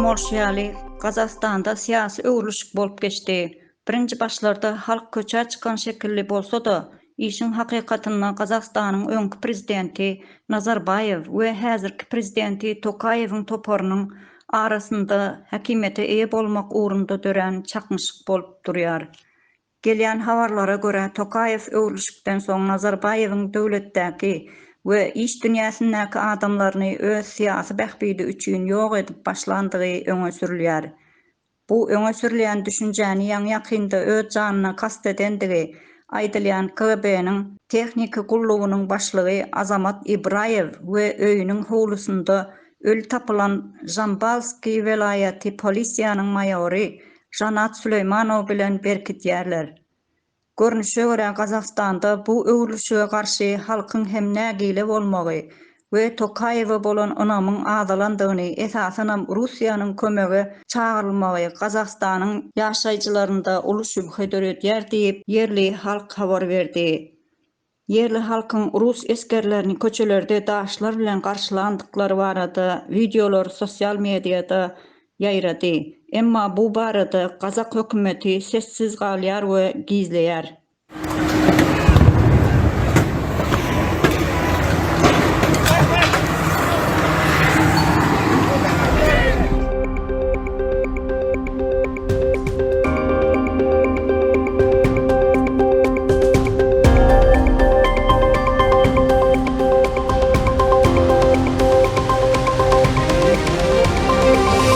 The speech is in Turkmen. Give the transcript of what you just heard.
bolşy ýaly, Gazagystanda syýasy öwrülişik bolup geçdi. Birinji başlarda halk köçä çykan şekilli bolsa-da, işiň hakykatynda Gazagystanyň öňki prezidenti Nazarbaýew we häzirki prezidenti Tokaýewiň toparynyň arasynda häkimiýete eýe bolmak ugrunda dörän çaknyşyk bolup durýar. Gelýän habarlara görä, Tokaýew öwrülişikden soň Nazarbaýewiň döwletdäki we iş dünýäsindäki adamlaryny öz syýasy bähbidi üçin ýok edip başlandygy öňe sürülýär. Bu öňe sürülýän düşünjäni ýaňy-ýakynda öz janyna kast edendigi aýdylýan KGB-niň tehniki gullugynyň başlygy Azamat Ibraýew we öýüniň howlusynda öli tapylan Žambalskiý welaýaty polisiýanyň maýory Žanat Süleýmanow bilen berkidýärler. Görnüşe görä Gazagystanda bu öwrülişige garşy halkyň hem nägile bolmagy we Tokaýewe bolan ynamyň azalandygyny, esasanam Russiýanyň kömege çagyrylmagy Gazagystanyň ýaşaýjylarynda uly şübhe döredýär diýip, ýerli halk habar berdi. Ýerli halkyň rus esgerlerini köçelerde daşlar bilen garşylandyklary barada wideolar sosial mediada ýaýrady. Emma bu barada gazak hökümeti sessiz galýar we gizleýär.